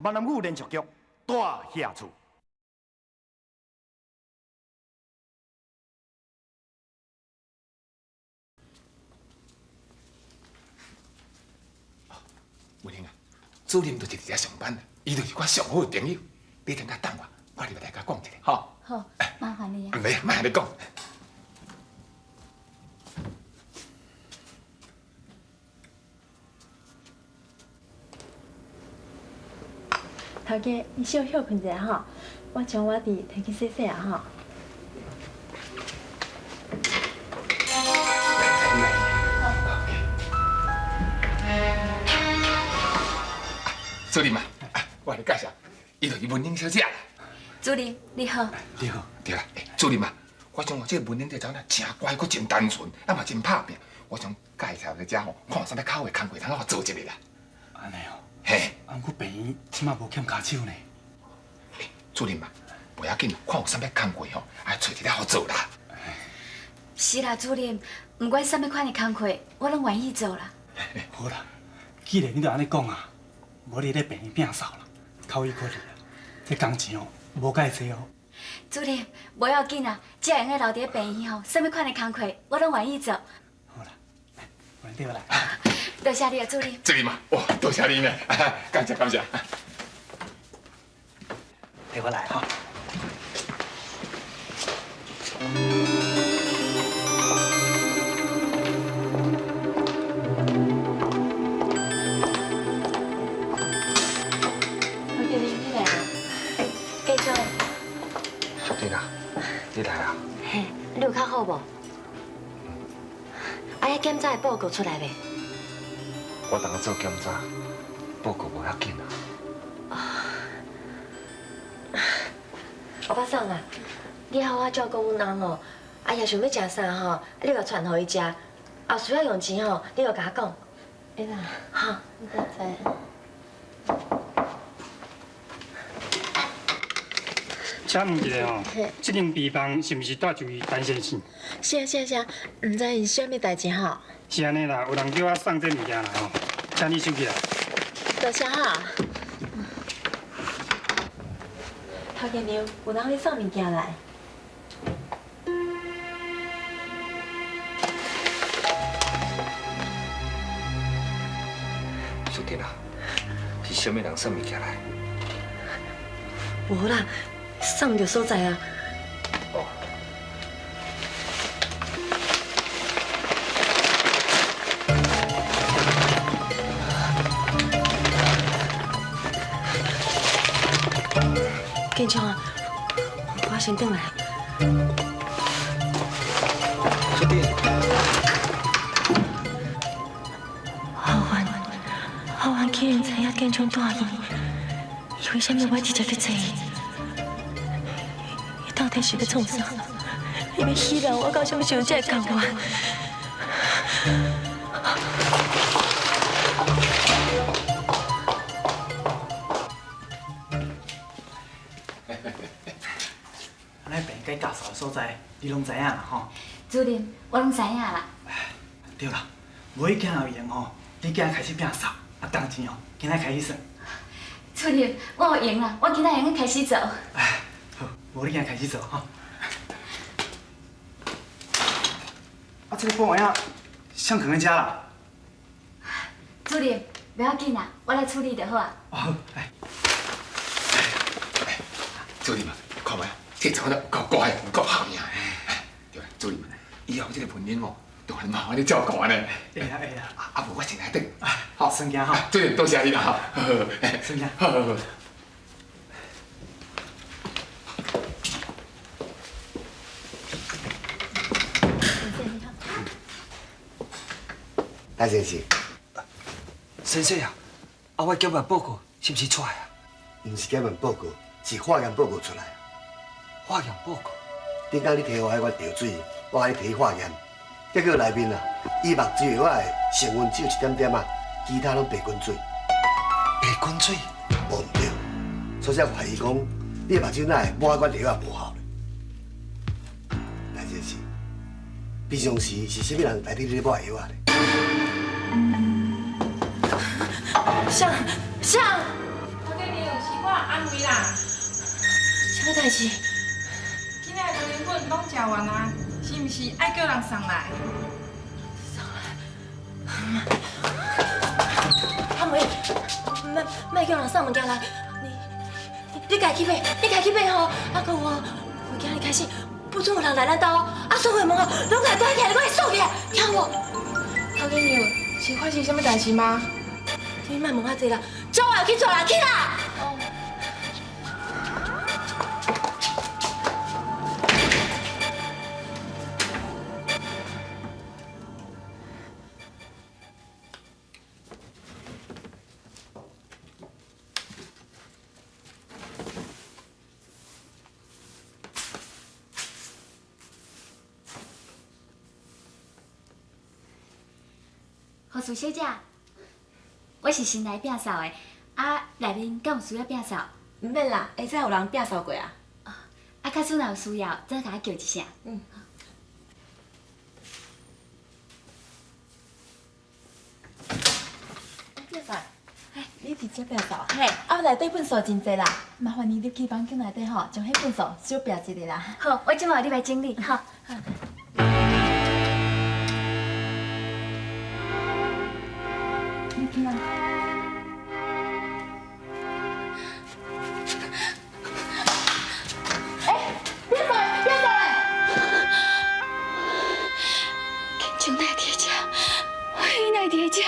闽南语连续剧《大侠厝》。文兴啊，主任就是伫遮上班，伊就是我上好的朋友。你等下等我，我入来共讲一下，吼。好，麻烦你啊。毋免，莫按呢讲。头家，你小歇睏一下吼，我将碗挃提去洗洗啊吼。主任啊，我来介绍，伊就是文玲小姐啦。主任，你好。你好。对啦，主任啊，我想这个文玲这查某囝真乖，阁真单纯，啊嘛真拍拼。我想介绍来遮吼，看有啥物口的工课通予做一下啦。按呢哦。嘿。啊，毋过病院这马无欠跤手呢。主任啊，无要紧，看有啥物工课吼，啊揣一下予做啦。是啦，主任，毋管啥物款的工课，我拢愿意做啦。好啦，既然你都按呢讲啊，无你咧病院摒扫啦，较委屈你啦。这工钱哦，无介济哦。主任，无要紧啦，只要会用得留伫病院吼，啥物款的工课我拢愿意做。好啦，来，对啦。多谢你啊，主任。主任嘛，哇，多谢你呢，感谢感谢。替我来哈。头家你来啊，继续。淑珍啊，你来啊？嘿，你有较好无？啊，彼检查的报告出来未？我当做检查，报告无要紧啊。欧巴桑啊，你好好照顾阮翁哦。啊，伊若想欲食啥吼，你共传予伊食。啊，需要用钱吼，你就共我讲。会啦。好。我知。请问一下吼，这间病房是毋是住一位陈先生？是啊是啊是啊，毋知𪜶是啥物代志吼？是按呢啦，有人叫我送这物件来吼，请你收起来。多谢哈。头家娘，有人欲送物件来。淑珍啊，是啥物人送物件来？无啦，送毋著所在啊。哦。建昌啊，我先转来。淑珍。浩凡，浩凡竟然知影建昌住院，伊为啥物无直接去揣伊？伊到底是欲创啥？伊欲死人，我到啥物时阵才会甘愿？咱病院教授的所在，你拢知影啦吼？主任，我拢知影啦。对啦，无你今仔有闲吼，你今仔开始摒扫，啊工钱哦，今仔开始算。主任，我有闲啦，我今仔会用开始做。哎，好，无你今仔开始做吼。啊，这个保温盒谁囥佇遮啦？主任，袂要紧啦，我来处理就好啊。哦，好，来。主任啊，看觅，这查某囝有够乖，有够拍拼。对啦，主任，以后这个文玲哦，就麻烦你照顾呢。会啦会啦。啊，无我先来转。好，先行哈。主任，多谢你啦哈。先行。好好好。赖先生，先生啊，啊，我检验报告是毋是出来啊？毋是检验报告，是化验报告出来。化验报告？顶工你提予我彼罐药水，我共你提去化验，结果内面啊，伊目水药的成分只有一点点啊，其他拢白滚水。白滚水？无毋对，所以才怀疑讲，你的目睭哪会抹彼罐药仔无效咧？赖先生，平常时是啥物人代替你咧抹药仔咧？谁？谁？头家娘，代誌？今仔的牛奶粉攏食完啊，是毋是愛叫人送來？送來？阿梅，莫莫叫人送物件來，你家去買，你家去買吼。啊，閣有哦，從今日開始，不准有人來咱兜，啊，所有門哦，攏共關起來，攏共鎖起來，聽無？頭家娘，是發生啥物代誌嗎？你莫問遐濟啦，做啊去做啦，去啦！哦。護士小姐，我是新來摒掃的，啊，內面敢有需要摒掃？毋免啦，下早有人摒掃過啊。啊，假使若有需要，再共我叫一聲。嗯。摒掃，哎，你佇遮摒掃？嘿。啊，內底糞掃真濟啦，麻煩你入去房間內底吼，將彼糞掃小摒一下啦。好，我這馬入來整理。好。你去啊！哎，別走，別走嘞！建昌哪會佇遮？伊哪會佇遮咧？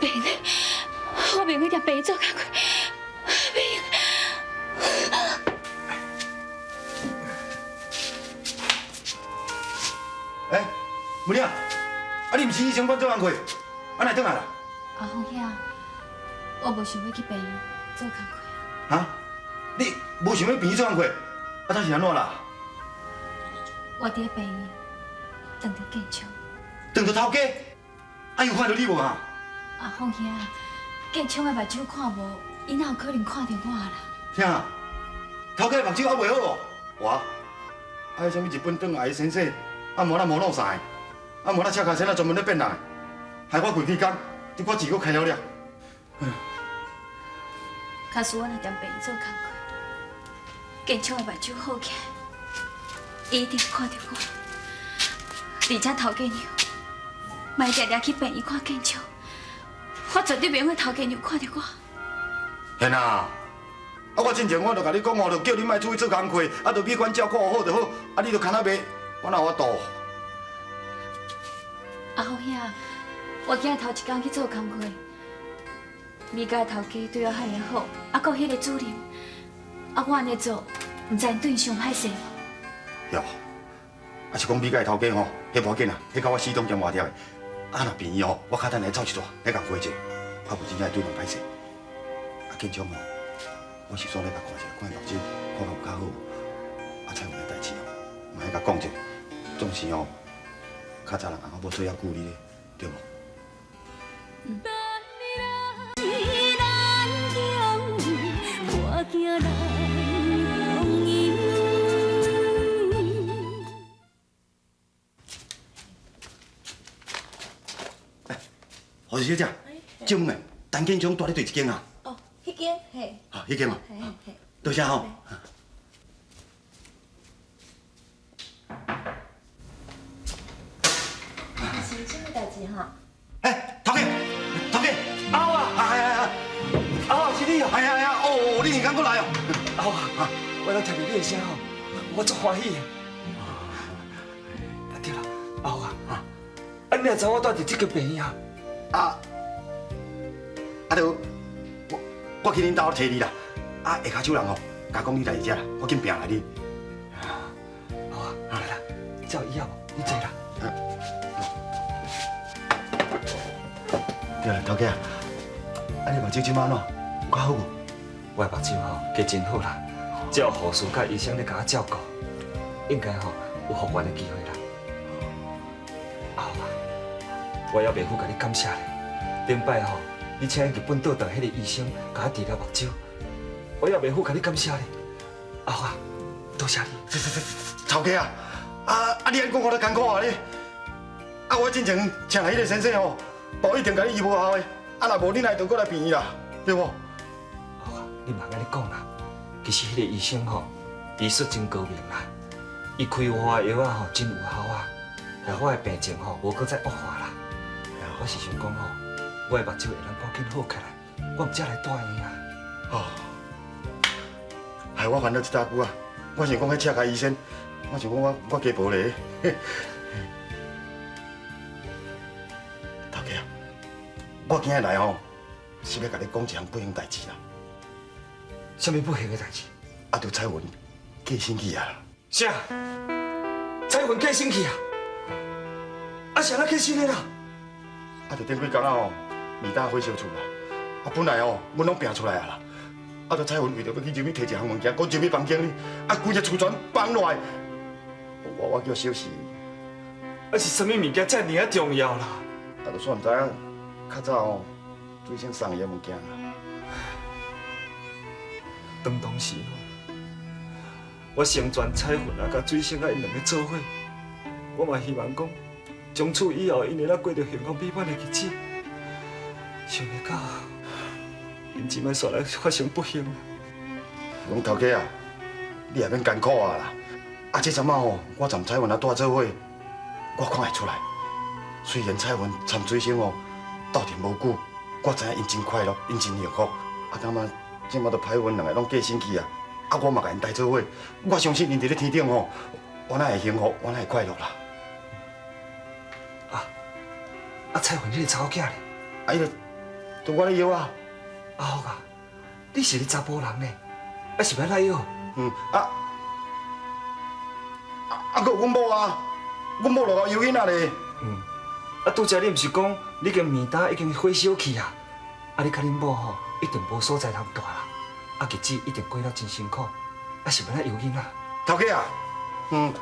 袂用，我袂用去踮病院做工課，袂用。哎，文玲。啊！你毋是医生馆做工课，啊，哪会转来啦？阿凤兄，我無想欲去病院做工課。哈？你無想欲病院做工課？啊，這是按怎啦？我佇咧病院等著建昌。等著頭家？啊，伊有看著你無啊？阿鳳兄，建昌的目睭看無，伊哪有可能看著我啦？啥？頭家的目睭猶袂好哦？哇！啊，彼啥物日本轉來的先生，啊，無那無腦啥的？啊，無那赤跤先仔專門咧變人，害我規气工，這寡錢閣開了了。假使我若踮病院做工課，建昌的目睭好起來，伊一定會看著我。而且頭家娘，莫定定去病院看建昌，我絕對袂用予頭家娘看著我。顯啊！啊，我進前我就共你講哦，就叫你莫出去做工課，啊，就旅館照顧好就好。啊，你就牽仔袂，我哪有法度？阿福兄，我今日頭一工去做工課，美家的頭家對我遐爾好，啊，閣有彼個主任，啊，我按呢做，毋知𪜶對𪜶傷歹勢無？哟，啊是講美家的頭家吼，彼無要緊啊，彼甲我死黨兼活貼的。啊，若病院吼，我較等下走一逝來共過者，啊，無真正會對人歹勢。啊，建昌吼，我是煞來共看一下，看伊目睭看甲有較好無？啊，才有啥代誌哦，嘛愛共講者，總是吼。較早人翁仔某做遐久哩咧，對無？嗯。護士小姐，請問下，陳建昌蹛佇佗一間啊？哦，彼間嘿。啊，彼間哦。嘿嘿。多謝吼。是啥物代誌吼？哎，頭家，頭家，阿豪啊，哎哎哎，阿豪是你哦，哎呀呀，哦，你現剛閣來哦，阿豪啊，我攏聽著你的聲吼，我足歡喜的。啊對啦，阿豪啊，啊你若知我蹛佇這間病院啊？啊，啊著，我去恁兜揣你啦，啊下跤手人吼，共講你來這啦，我緊拚來你。好啊，來啦，這有椅仔無？你坐啦。對啦，頭家，啊你目睭這馬按怎？有較好無？我的目睭吼，加真好啦，只有護士佮醫生咧共我照顧，應該吼有復原的機會啦。阿豪啊，我猶袂赴共你感謝咧。頂擺吼，你請日本倒轉彼個醫生共我治療目睭，我猶袂赴共你感謝咧。阿豪啊，多謝你。頭家啊，啊你按講我都艱苦啊你。啊我進前請來彼個先生吼，保一定共你醫無效的。啊若無你哪會閣來病院啦，對無？阿豪啊，你莫按呢講啦，其實彼个醫生吼，醫術真高明啦，伊開我的藥仔吼真有效啊，予我的病情吼無閣再惡化啦。我是想講吼，我的目睭會當趕緊好起來，我毋才來住院啊。哦，害我煩惱這大久啊！我想講彼赤跤醫生，我想講我加無咧。頭家啊，我今日來吼，是欲共你講一項不幸代誌啦。啥物不幸的代誌？啊，就彩雲過身去啊！啥？彩雲過身去啊？啊，是按怎過身的啦？啊，就頂幾工啊吼，二大火燒厝啦。啊，本來吼，阮攏拚出來啊啦。啊，就彩雲為著欲去入去提一項物件，閣入去房間裡，啊，規个厝全崩落來。我叫小死。啊，是啥物物件遮爾仔重要啦？啊，就煞毋知影，較早吼，水星送伊的物件啦。當時吼，我成全彩雲啊，佮水星啊，𪜶兩个做伙，我嘛希望講，從此以後，𪜶會當過著幸福美滿的日子。想袂到，𪜶這擺煞來發生不幸。講頭家啊，你也免艱苦啊啦。啊，這陣仔吼，我參彩雲啊蹛做伙，我看會出來。雖然彩雲參水星吼鬥陣無久，我知影𪜶真快樂，𪜶真幸福。啊，感覺這擺都歹阮兩个攏過身去啊！啊，我嘛共𪜶帶做伙，我相信𪜶佇咧天頂吼，我哪會幸福，我哪會快樂啦。啊，彩雲彼個查某囝咧？啊，伊就對我咧搖啊。阿福啊，你是咧查埔人呢？啊，是欲按怎搖？嗯，啊，閣有阮某啊，阮某就𠢕搖囡仔咧。嗯，啊，拄才你毋是講你間麵擔已經火燒去啊？啊，你佮恁某吼一定無所在通蹛啦，啊，日子一定過了真辛苦，啊，是欲按怎搖囡仔？頭家啊，嗯，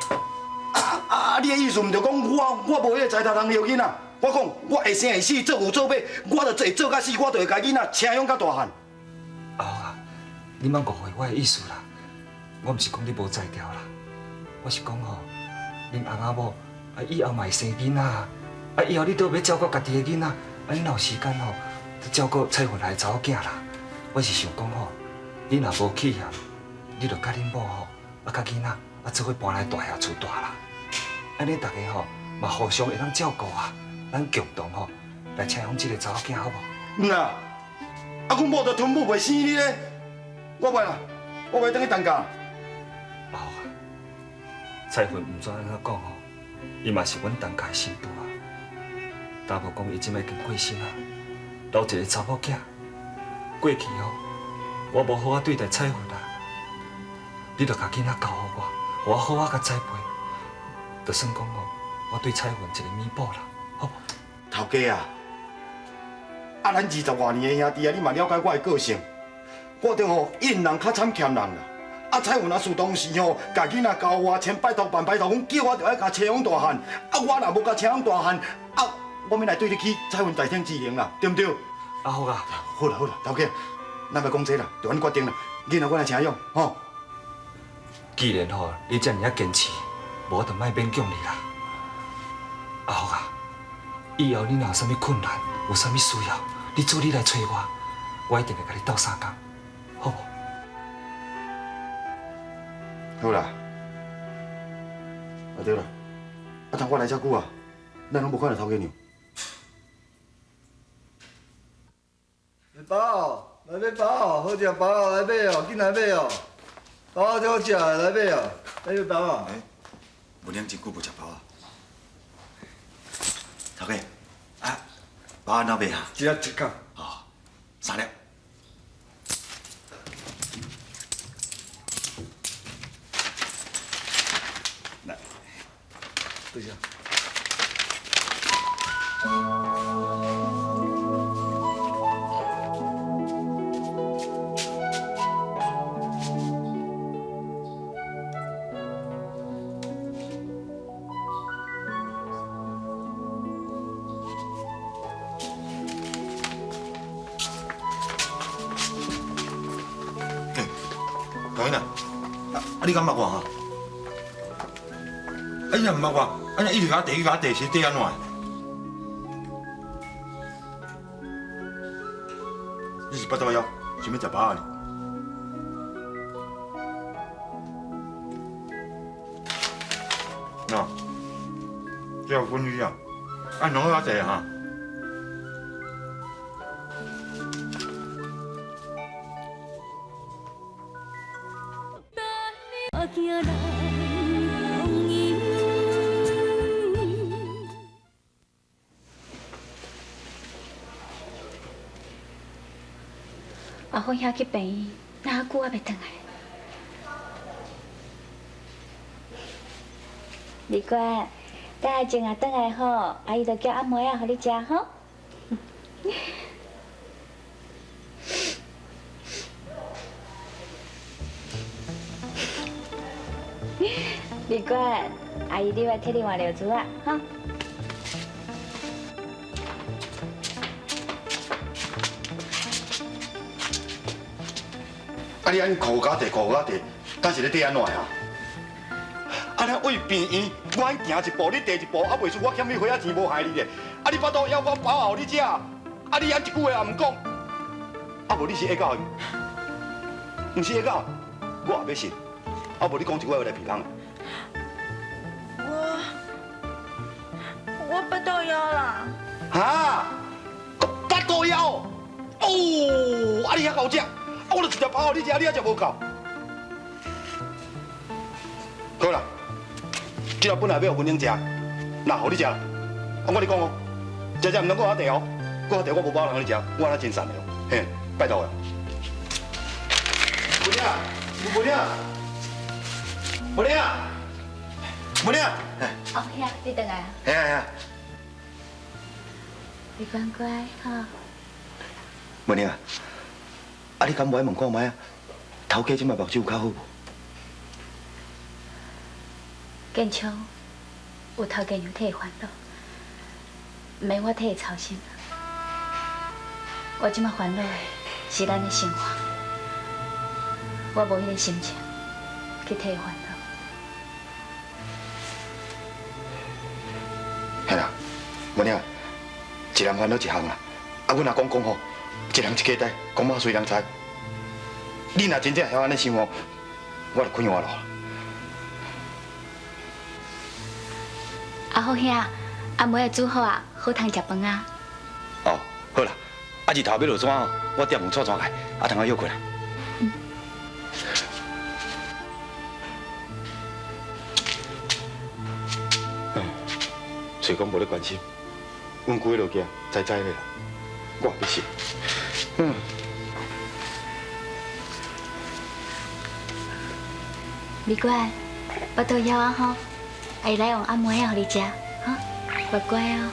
你的意思毋就講我無彼个才頭通搖囡仔？我講我會生會死，做有做歹，我就會做甲死，我就會共囡仔請養甲大漢。阿福啊，你莫誤會我的意思啦，我毋是講你無才調啦，我是講吼，恁翁仔某啊以後嘛會生囡仔啊，啊以後你都欲照顧家己的囡仔，啊你哪有時間吼照顧彩雲來的查某囝啦？我是想講吼，你若無去啊，你就佮恁某吼啊佮囡仔啊做伙搬來大廈厝蹛啦，按呢逐家吼嘛互相會當照顧啊，咱共同吼來請養這个查某囝好無？毋啦，啊，阮某就吞母袂生你咧，我袂啦，我袂轉去擔家。阿福啊，彩雲毋知按怎講吼，伊嘛是阮陳家的新婦啊。但無講伊這擺已經過身啊，留一個查某囝。過去吼，我無好好對待彩雲啊，你著共囡仔交予我，予我好好共栽培，就算講吼，我對彩雲一個彌補啦，好無？頭家啊，啊，咱20外年的兄弟啊，你嘛了解我的個性，我著吼應人較慘欠人啦。啊，彩雲啊，事當時吼，共囡仔交我，千拜託萬拜託，阮叫我著愛共請養大漢。啊，我若無共請養大漢，啊，我免來對得起彩雲在天之靈啦，對毋對？阿福啊，好啦好啦，頭家，咱莫講這啦，就按呢決定啦。囡仔我來請養，吼。既然吼你遮爾仔堅持，無我就莫勉強你啦。阿福啊，以後你若有啥物困難，有啥物需要，你做你來揣我，我一定會共你鬥相共，好無？好啦，啊對啦，啊當我來遮久啊，咱攏無看著頭家娘。包哦，來買包哦，好食包哦，來買哦，緊來買哦。包仔真好食，來買哦，來買包哦。文良真久無食包啊。頭家，啊，包按怎賣啊？一粒一角。哦，三粒。來，多謝。導演啊，啊你敢捌我哈？啊你若毋捌我，啊你一直共我提，一直共我提，是提按怎？你是腹肚枵，想欲食饱仔呢？哦，这个滚鱼啊，啊，弄好济哈。阿凤兄去病院，哪久还袂转来？丽娟，等阿静啊转来吼，阿姨就叫阿妹仔予你食吼。丽娟，阿姨，你来替你换尿珠啊，哈。啊！你按呢苦甲地，苦甲地，敢是咧缀按怎啊？啊！咱为病院，我按行一步，你缀一步，啊，袂输我欠你花仔钱无害你咧。啊！你腹肚枵，我包予你食。啊！你按一句话也毋讲，啊！无你是会教的，毋是会教，我也欲信。啊！无你讲一句话来批判。我腹肚枵啦。哈？腹肚枵？哦！啊！你遐𠢕食？我就一条包予你食，你还食无够？好啦，这条本来欲予文玲食，那予你食啦。啊，我跟你讲哦，食食毋通阁遐缀哦，阁遐缀我无包通你食，我安尼真散的哦，嘿，拜托了。文玲，文玲，文玲，文玲，哦，兄，你转来啊？嘿啊嘿啊。你乖乖吼。文玲啊。啊！你敢无爱问看觅啊？头家这摆目睭有较好无？建昌有头家娘替伊烦恼，毋免我替伊操心。我这摆烦恼的是咱的生活，我无彼个心情去替伊烦恼。嘿啦，文玲，一人烦恼一项啦。啊，阮阿公讲吼。一人一家代，讲嘛随人知。你若真正晓按呢想哦，我就开换咯。阿福兄，阿妹煮好啊，好通食饭啊。哦，好啦，啊日头欲落山哦，我点门带转来，啊通仔歇困啦。嗯。虽讲无咧关心，阮舅的物件知知的啦，我也欲信。嗯。美娟，腹肚枵啊吼，阿姨来用阿妹仔予你食，哈，乖乖哦。